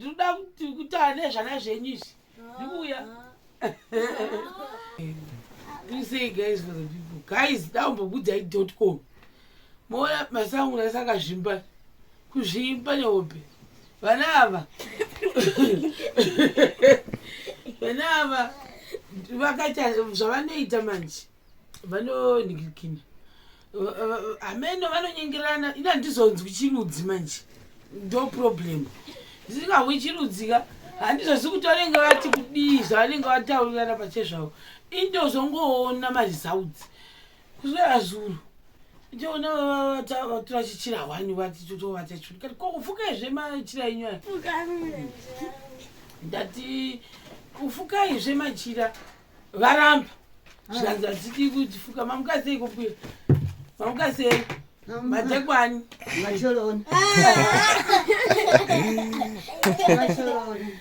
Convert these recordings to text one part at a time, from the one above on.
Ndinoda kuti kutaura nezvana zvenyu izvi. Ndikuuya. You say guys for the people. Guys, daumbokudzai dot com. Moona masango nhasi akazvimba. Kuzvimba nehope. Vana ava. Vana ava vakaita zvavanoita manje. Vanonhikikina. Hameno vanonyengerana. Ini handizonzwi chirudzi manje. Ndo problem. Ndisingahwi chirudzi ka. Handizozi kuti vanenge vati kudii zvavanenge vataurirana pachezvavo. Indozongoona maresults. Kuswera zuro. Ndiona vatora chichira wani vati totovata churu. Kati ko kufukaizve machira enyu aya. Ndati kufukaizve machira varamba. Zvikanzi hatidi kutifuka. Mamuka sei kubuya? Mamuka sei? Madekwani. Macholoni. Macholoni.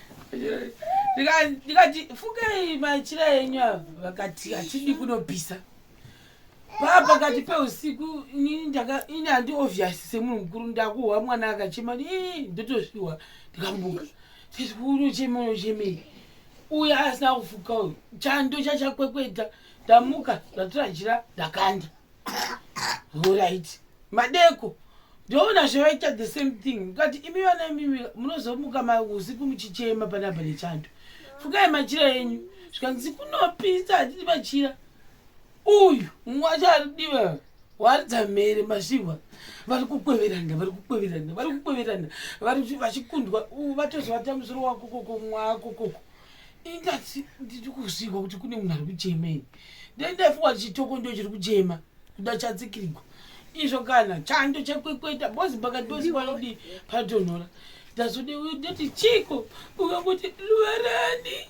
Ndikati fukai machira enyu ava vakati hatidi kunopisa. Paa pakati peusiku inini ndaka ini handi obvious semunhu mukuru ndakuhwa mwana akachema ii ndotozvihwa ndikamuka. Ndikati unochema unochemei? Uya asina kufuka uyu chando chachakwekweta ndamuka ndatora jira ndakanda. Horaiti madeko ndoona zvevaita the same thing ndikati imi vana imimi munozomuka mausiku muchichema panapa nechando. Fukai machira enyu zvikanzi kunopisa hatidi machira. Uyu mumwe wacho ari diva waridza mhere mazvihwa vari kukweverana vari kukweverana vari kukweverana vari vachikundwa vatozovata musoro wako koko mwako koko indati ndiri kuzvihwa kuti kune munhu ari kuchema ini ndei ndaifunga kuti chitoko ndo chiri kuchema kuda chatsikirigwa izvo kana chando chekwekweta bozi pakati bozi panodii panotonhora ndazode ndoti chiko ukangoti luvarani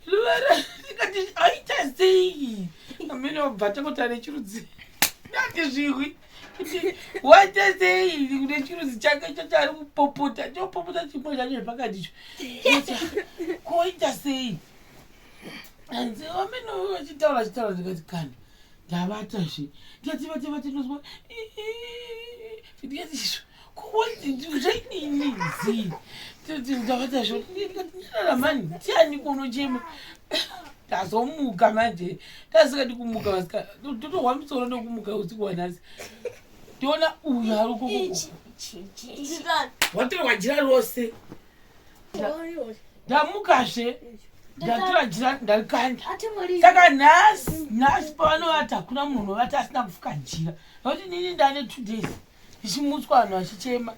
Luvara ndikati aita sei? Amene wabva tangoti ane chirudzi. Ndati zvihwi. Kuti waita sei kune chirudzi chake icho chaari kupopota. Chopopota chimwe chacho zvepakati icho. Koita sei? Hanzi amene achitaura achitaura ndikati kana ndavata zve. Ndikati vate vate ndozwa. Ndikati izvo. Zvaidini zii ndakati zvo ndikati nyarara mani ndiani kunochema ndazomuka manje ndasikadi kumuka vasika totohwa musoro nokumuka usiku wanhasi ndiona uyu ari koko watorwa jira rose ndamukazve ndatora jira ndarikanda saka nhasi nhasi pavanovata hakuna munhu unovata asina kufuka jira nokuti nini ndane two days ndichimutswa vanhu vachichema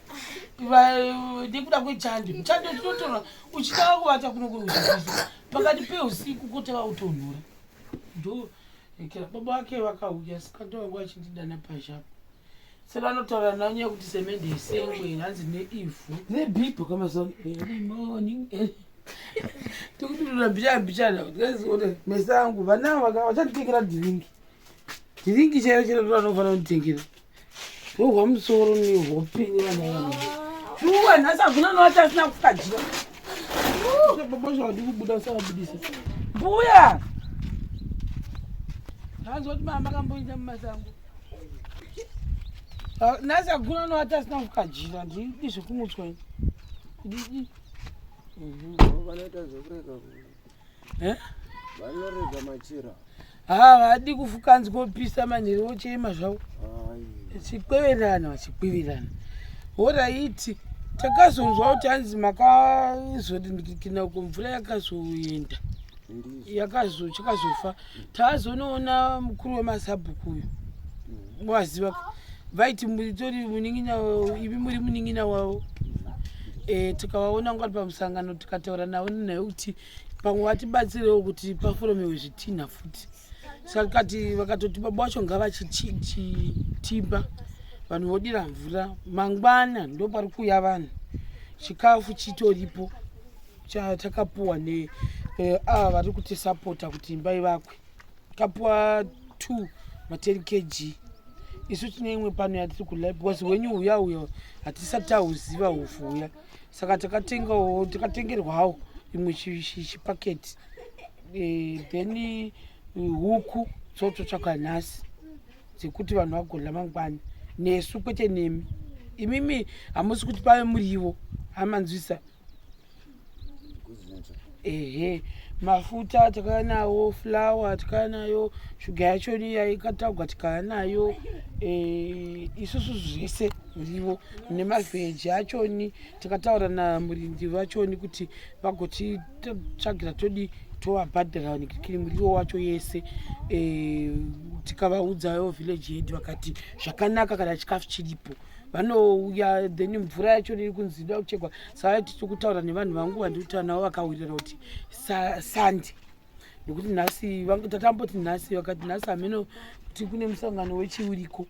nekuda kwechando chando chinotorwa uchitanga kuvata kuno kweusikuso pakati peusiku kotava kutonhora ndo ekera baba vake vakauya saka ndovangu vachindidana pazhapo saka vanotaura nayo nyaya yekuti semende isengwe hanzi neivhu nebhibho kamazuva early morning tikudurura mbichana mbichana mese angu vana vachanditengera dhiringi dhiringi chairo chairo ndovanofanira kunditengera rohwa musoro nehope nevana vana shuwa nhasi hakuna novati asina kukadya baba zvawadi kubuda usavabudisa mbuya hanzi kuti mama kamboinda mumasango ah, nhasi hakuna novati asina kukajira ndidi zvekumutswa ini mhm. vanoita zvekurega eh? vanorega machira ha vadi kufukanzi kopisa manheru vochema zvavo vachikweverana vachikweverana horaiti takazonzwa kuti hanzi makazodikina uko mvura yakazoenda yakazo chakazofa tazonoona mukuru wemasabhuku uyu waziva vaiti mutori munin'ina imi muri munin'ina wavo e, tikavaona ngwari pamusangano tikataura navo naye kuti pamwe vatibatsirewo kuti paforomewe zvitinha futi saka kati vakatoti baba wacho ngavachitimba vanhu vodira mvura mangwana ndo pari kuuya vanhu chikafu chitoripo chatakapuwa ne eh, ava vari kutisapota kuti imba ivakwe kapuwa 2 ma 10 kg isu tine imwe pano yatiri kula because wenyu huya uyo hatisati tahuziva hufu huya saka takatengawo takatengerwawo imwe chipaketi eh, then eh, huku dzototsvaka nhasi dzekuti vanhu vagodla mangwana nesu kwete nemi imimi hamusi kuti pave muriwo amanzwisa. Ehe, mafuta takauya nawo, fulawa takauya nayo, shuga yachoni yaikatagwa tikauya nayo. Isusu zvese muriwo nemavheji achoni takataura namurindi vachoni kuti vagotitsvagira todi tovabhadhara nekiri muriwo wacho yese. Tikavaudzawo village yedu, vakati zvakanaka kana chikafu chiripo vanouya. Then mvura yacho iri kunzi ida kuchekwa, saka tiri kutaura nevanhu vangu vandiri kutaura navo, vakawirirana kuti Sunday, nekuti nhasi tatamboti nhasi, vakati nhasi hameno kuti kune musangano wechiuriko.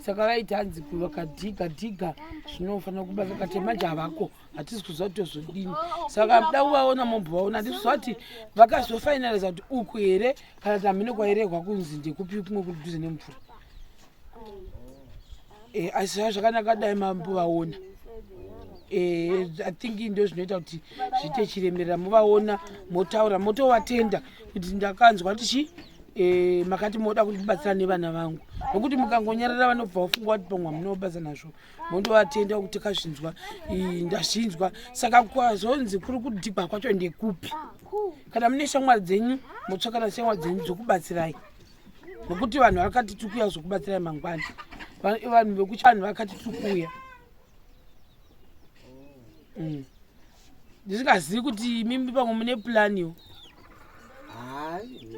Saka vaiti hanzi vakadhiga dhiga zvinofanira kubasa kati manje havako, hatisi kuziva kuti tozodini. Saka muda kuvaona mombovaona. Handisi kuziva kuti vakazofinaliza kuti uku here kana kuti hamene kwairehwa kunzi ndekupi kumwe kuri dhuze nemvura. Asi zvaa zvakanaka dai mambovaona. I think ndo zvinoita kuti zviite chiremerera, muvaona, motaura, motovatenda kuti ndakanzwa kuti chi makati moda kundibatsira nevana vangu, nokuti mukangonyarara vanobva vafunga kuti pamwe hamunobasa nazvo. Mondovatenda kuti takazvinzwa, ndazvinzwa. Saka kwazonzi kuri kudhibha kwacho ndekupi? Kana mune shamwari dzenyu, motsvakana shamwari dzenyu dzokubatsirai, nokuti vanhu vakati tiri kuuya zokubatsirai mangwana. Vanhu vekuchivanhu vakati tiri kuuya. Ndisingazivi kuti mimi pamwe mune planiwo. Hayi.